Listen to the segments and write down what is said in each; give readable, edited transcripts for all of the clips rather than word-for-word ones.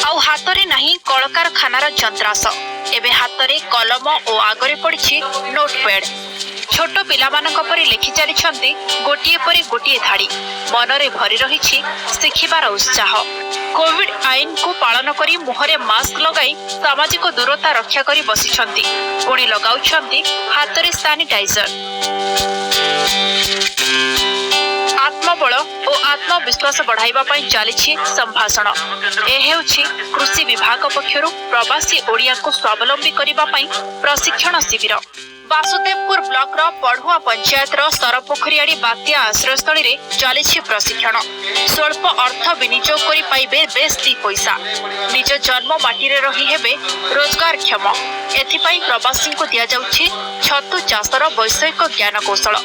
ଆଉ ହାତରେ ନାହିଁ କଳକାରଖାନାର ଯନ୍ତ୍ରାଂଶ। ଏବେ ହାତରେ କଲମ ଓ ଆଗରେ ପଡ଼ିଛି ନୋଟପ୍ୟାଡ୍। ଛୋଟ ପିଲାମାନଙ୍କ ପରି ଲେଖି ଚାଲିଛନ୍ତି ଗୋଟିଏ ପରେ ଗୋଟିଏ ଧାଡ଼ି। ମନରେ ଭରି ରହିଛି ଶିଖିବାର ଉତ୍ସାହ। କୋଭିଡ ଆଇନକୁ ପାଳନ କରି ମୁହଁରେ ମାସ୍କ ଲଗାଇ ସାମାଜିକ ଦୂରତା ରକ୍ଷା କରି ବସିଛନ୍ତି, ପୁଣି ଲଗାଉଛନ୍ତି ହାତରେ ସାନିଟାଇଜର। ଆତ୍ମବଳ ଓ ଆତ୍ମବିଶ୍ୱାସ ବଢ଼ାଇବା ପାଇଁ ଚାଲିଛି ସମ୍ଭାଷଣ। ଏ ହେଉଛି କୃଷି ବିଭାଗ ପକ୍ଷରୁ ପ୍ରବାସୀ ଓଡ଼ିଆଙ୍କୁ ସ୍ୱାବଲମ୍ବୀ କରିବା ପାଇଁ ପ୍ରଶିକ୍ଷଣ ଶିବିର। ବାସୁଦେବପୁର ବ୍ଲକର ପଢୁଆ ପଞ୍ଚାୟତର ସରପୋଖରୀଆଡ଼ି ବାତ୍ୟା ଆଶ୍ରୟସ୍ଥଳୀରେ ଚାଲିଛି ପ୍ରଶିକ୍ଷଣ। ସ୍ୱଳ୍ପ ଅର୍ଥ ବିନିଯୋଗ କରି ପାଇବେ ବେଶ୍ ଦି ପଇସା। ନିଜ ଜନ୍ମ ମାଟିରେ ରହି ହେବେ ରୋଜଗାରକ୍ଷମ। ଏଥିପାଇଁ ପ୍ରବାସୀଙ୍କୁ ଦିଆଯାଉଛି ଛତୁ ଚାଷର ବୈଷୟିକ ଜ୍ଞାନକୌଶଳ।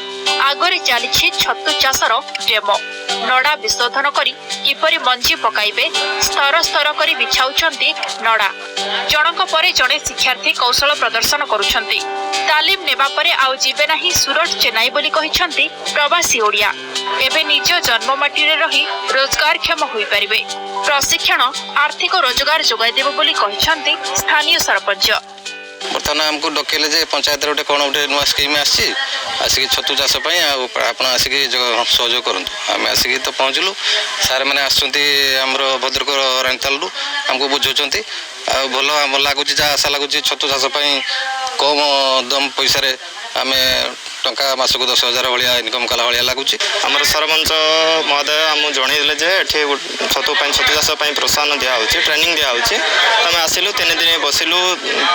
ଆଗରେ ଚାଲିଛି ଛତୁ ଚାଷର ଡେମୋ। ନଡ଼ା ବିଶୋଧନ କରି କିପରି ମଞ୍ଜି ପକାଇବେ, ସ୍ତର ସ୍ତର କରି ବିଛାଉଛନ୍ତି ନଡ଼ା। ଜଣଙ୍କ ପରେ ଜଣେ ଶିକ୍ଷାର୍ଥୀ କୌଶଳ ପ୍ରଦର୍ଶନ କରୁଛନ୍ତି। ତାଲିମ ନେବା ପରେ ଆଉ ଯିବେ ନାହିଁ ସୁରଟ, ଚେନ୍ନାଇ ବୋଲି କହିଛନ୍ତି ପ୍ରବାସୀ ଓଡ଼ିଆ। ଏବେ ନିଜ ଜନ୍ମମାଟିରେ ରହି ରୋଜଗାରକ୍ଷମ ହୋଇପାରିବେ। ପ୍ରଶିକ୍ଷଣ ଆର୍ଥିକ ରୋଜଗାର ଯୋଗାଇଦେବ ବୋଲି କହିଛନ୍ତି ସ୍ଥାନୀୟ ସରପଞ୍ଚ। ବର୍ତ୍ତମାନ ଆମକୁ ଡକେଇଲେ ଯେ ପଞ୍ଚାୟତରେ ଗୋଟେ କ'ଣ ଗୋଟେ ନୂଆ ସ୍କିମ୍ ଆସିଛି, ଆସିକି ଛତୁ ଚାଷ ପାଇଁ, ଆଉ ଆପଣ ଆସିକି ସହଯୋଗ କରନ୍ତୁ। ଆମେ ଆସିକି ତ ପହଞ୍ଚିଲୁ। ସାର୍ ମାନେ ଆସୁଛନ୍ତି ଆମର ଭଦ୍ରକ ରାଣୀତାଲରୁ, ଆମକୁ ବୁଝାଉଛନ୍ତି ଆଉ ଭଲ ଆମ ଲାଗୁଛି, ଯାହା ଆଶା ଲାଗୁଛି ଛତୁ ଚାଷ ପାଇଁ କମ୍ ଦମ ପଇସାରେ ଆମେ ଟଙ୍କା ମାସକୁ 10,000 ଭଳିଆ ଇନକମ୍ କଲା ଭଳିଆ ଲାଗୁଛି। ଆମର ସରପଞ୍ଚ ମହୋଦୟ ଆମକୁ ଜଣେଇଦେଲେ ଯେ ଏଠି ଛତୁ ପାଇଁ, ଛତୁ ଚାଷ ପାଇଁ ପ୍ରୋତ୍ସାହନ ଦିଆହେଉଛି, ଟ୍ରେନିଂ ଦିଆହେଉଛି। ତ ଆମେ ଆସିଲୁ, 3 ଦିନ ବସିଲୁ,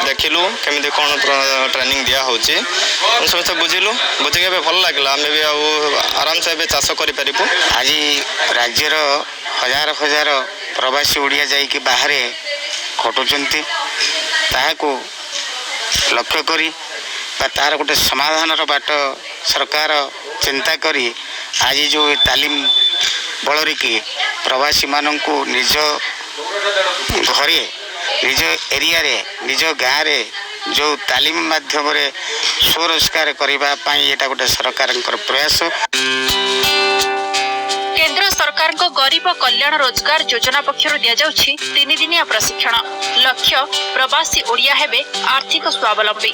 ଦେଖିଲୁ କେମିତି କ'ଣ ଟ୍ରେନିଂ ଦିଆହେଉଛି। ଆମେ ସମସ୍ତେ ବୁଝିଲୁ, ବୁଝିକି ଏବେ ଭଲ ଲାଗିଲା। ଆମେ ବି ଆଉ ଆରାମସେ ଏବେ ଚାଷ କରିପାରିବୁ। ଆଜି ରାଜ୍ୟର ହଜାର ହଜାର ପ୍ରବାସୀ ଓଡ଼ିଆ ଯାଇକି ବାହାରେ ଖଟୁଛନ୍ତି, ତାହାକୁ ଲକ୍ଷ୍ୟ କରି ବା ତାହାର ଗୋଟେ ସମାଧାନର ବାଟ ସରକାର ଚିନ୍ତା କରି ଆଜି ଯେଉଁ ଏ ତାଲିମ ବଳରେ କି ପ୍ରବାସୀମାନଙ୍କୁ ନିଜ ଘରେ, ନିଜ ଏରିଆରେ, ନିଜ ଗାଁରେ ଯେଉଁ ତାଲିମ ମାଧ୍ୟମରେ ସ୍ୱରୋଜଗାର କରିବା ପାଇଁ ଏଇଟା ଗୋଟେ ସରକାରଙ୍କର ପ୍ରୟାସ। କେନ୍ଦ୍ର ସରକାରଙ୍କ ଗରିବ କଲ୍ୟାଣ ରୋଜଗାର ଯୋଜନା ପକ୍ଷରୁ ଦିଆଯାଉଛି 3 ଦିନିଆ ପ୍ରଶିକ୍ଷଣ। ଲକ୍ଷ୍ୟ, ପ୍ରବାସୀ ଓଡ଼ିଆ ହେବେ ଆର୍ଥିକ ସ୍ୱାବଲମ୍ବୀ।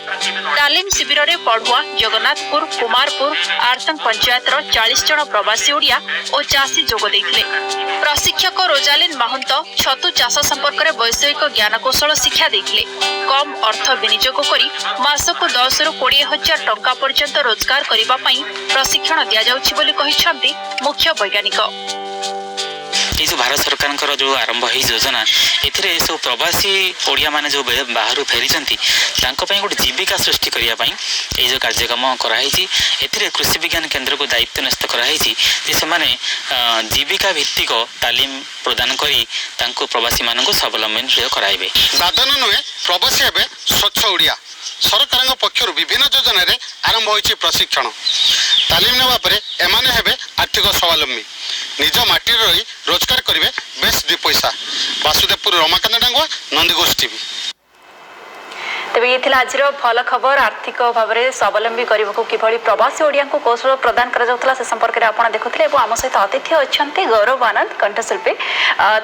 ତାଲିମ ଶିବିରରେ ପଢୁଆ, ଜଗନ୍ନାଥପୁର, କୁମାରପୁର, ଆର୍ତଙ୍ଗ ପଞ୍ଚାୟତର 40 ଜଣ ପ୍ରବାସୀ ଓଡ଼ିଆ ଓ ଚାଷୀ ଯୋଗ ଦେଇଥିଲେ। ପ୍ରଶିକ୍ଷକ ରୋଜାଲିନ୍ ମାହୁନ୍ତ ଛତୁ ଚାଷ ସମ୍ପର୍କରେ ବୈଷୟିକ ଜ୍ଞାନକୌଶଳ ଶିକ୍ଷା ଦେଇଥିଲେ। କମ୍ ଅର୍ଥ ବିନିଯୋଗ କରି ମାସକୁ 10ରୁ 20 ହଜାର ଟଙ୍କା ପର୍ଯ୍ୟନ୍ତ ରୋଜଗାର କରିବା ପାଇଁ ପ୍ରଶିକ୍ଷଣ ଦିଆଯାଉଛି ବୋଲି କହିଛନ୍ତି ମୁଖ୍ୟ ବୈଜ୍ଞାନିକ। ଏଇ ଯେଉଁ ଭାରତ ସରକାରଙ୍କର ଯେଉଁ ଆରମ୍ଭ ହେଇଛି ଯୋଜନା, ଏଥିରେ ସବୁ ପ୍ରବାସୀ ଓଡ଼ିଆମାନେ ଯେଉଁ ବାହାରୁ ଫେରିଛନ୍ତି, ତାଙ୍କ ପାଇଁ ଗୋଟେ ଜୀବିକା ସୃଷ୍ଟି କରିବା ପାଇଁ ଏଇ ଯେଉଁ କାର୍ଯ୍ୟକ୍ରମ କରାହେଇଛି। ଏଥିରେ କୃଷି ବିଜ୍ଞାନ କେନ୍ଦ୍ରକୁ ଦାୟିତ୍ୱ ନ୍ୟସ୍ତ କରାହେଇଛି ଯେ ସେମାନେ ଜୀବିକା ଭିତ୍ତିକ ତାଲିମ ପ୍ରଦାନ କରି ତାଙ୍କୁ ପ୍ରବାସୀମାନଙ୍କୁ ସ୍ୱାବଲମ୍ବୀ କରାଇବେ। ଦାଦନ ନୁହେଁ, ପ୍ରବାସୀ ହେବେ ସ୍ୱଚ୍ଛ ଓଡ଼ିଆ। ସରକାରଙ୍କ ପକ୍ଷରୁ ବିଭିନ୍ନ ଯୋଜନାରେ ଆରମ୍ଭ ହୋଇଛି ପ୍ରଶିକ୍ଷଣ। ତାଲିମ ନେବା ପରେ ଏମାନେ ହେବେ ଆର୍ଥିକ ସ୍ୱାବଲମ୍ବୀ। ନିଜ ମାଟିରେ ରହି ରୋଜଗାର କରିବେ ବେଶ ଦି ପଇସା। ବାସୁଦେବପୁର ରମାକାନ୍ତ ଡାଙ୍ଗୁଆ, ନନ୍ଦିଘୋଷ ଟିଭି। ତେବେ ଇଏ ଥିଲା ଆଜିର ଭଲ ଖବର। ଆର୍ଥିକ ଭାବରେ ସ୍ୱାବଲମ୍ବୀ କରିବାକୁ କିଭଳି ପ୍ରବାସୀ ଓଡ଼ିଆଙ୍କୁ କୌଶଳ ପ୍ରଦାନ କରାଯାଉଥିଲା, ସେ ସମ୍ପର୍କରେ ଆପଣ ଦେଖୁଥିଲେ। ଏବଂ ଆମ ସହିତ ଅତିଥି ଅଛନ୍ତି ଗୌରବ ଆନନ୍ଦ, କଣ୍ଠଶିଳ୍ପୀ।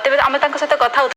ତେବେ ଆମେ ତାଙ୍କ ସହିତ କଥା ହେଉଥିଲେ।